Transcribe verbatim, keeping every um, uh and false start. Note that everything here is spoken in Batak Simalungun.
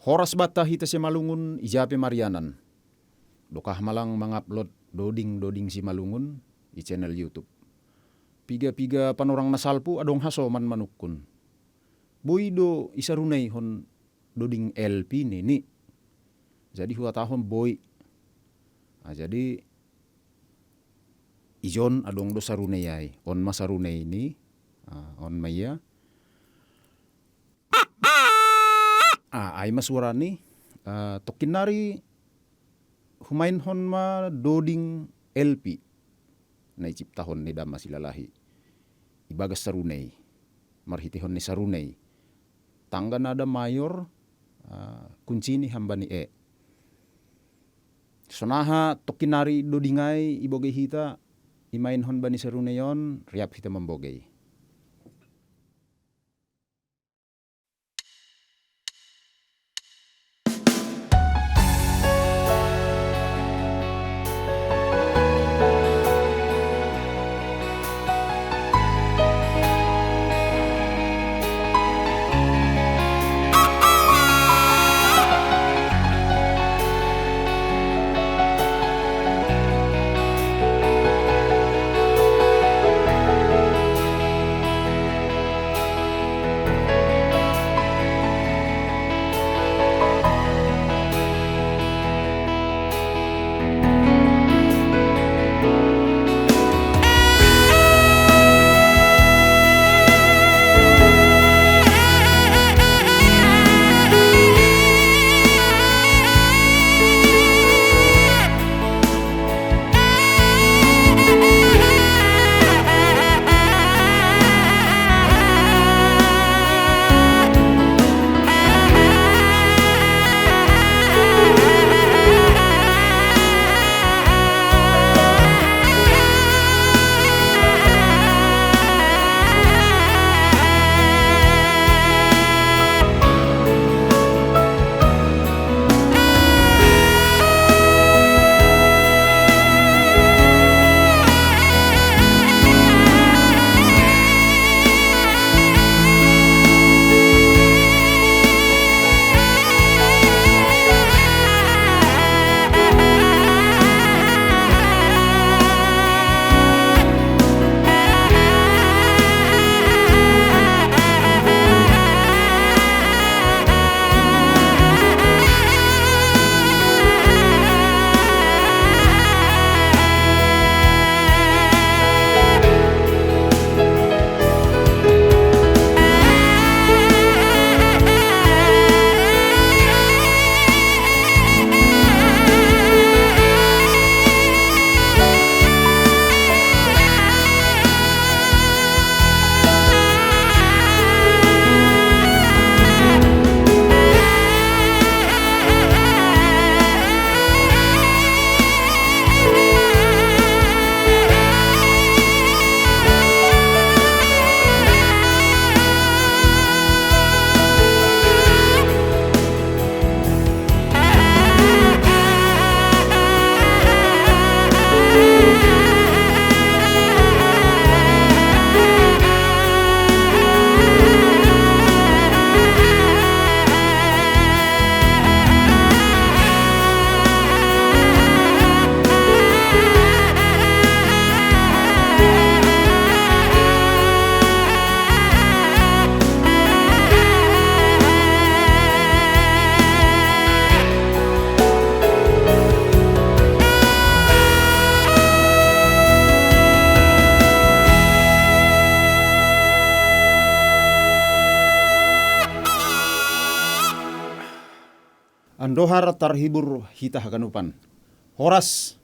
Horas banta hita Simalungun, ija pe marianan. Dokah ma lang mangupload doding-doding Simalungun i channel YouTube. Piga-piga panorang na salpu adong hasoman manungkun. Boi do i saruneihon doding L P nini. Jadi huhatahon boi. Ah, jadi ijon adong do sarunei ai. On ma sarunei ni. Ah, on ma ia. Ah, ai ma suara ni. Ah, tokkinnari humainhon ma doding L P na iciptahon ni Dam Silalahi ibagas sarunei, marhitehon ni sarunei. Tangga nada mayor, ah, kunci ni hamba ni e. Sonaha tokkinnari doding ai ibogei hita, imainhon bani sarunei on, riap hita mambogei. Andohar tarhibur hita haganupan. Horas,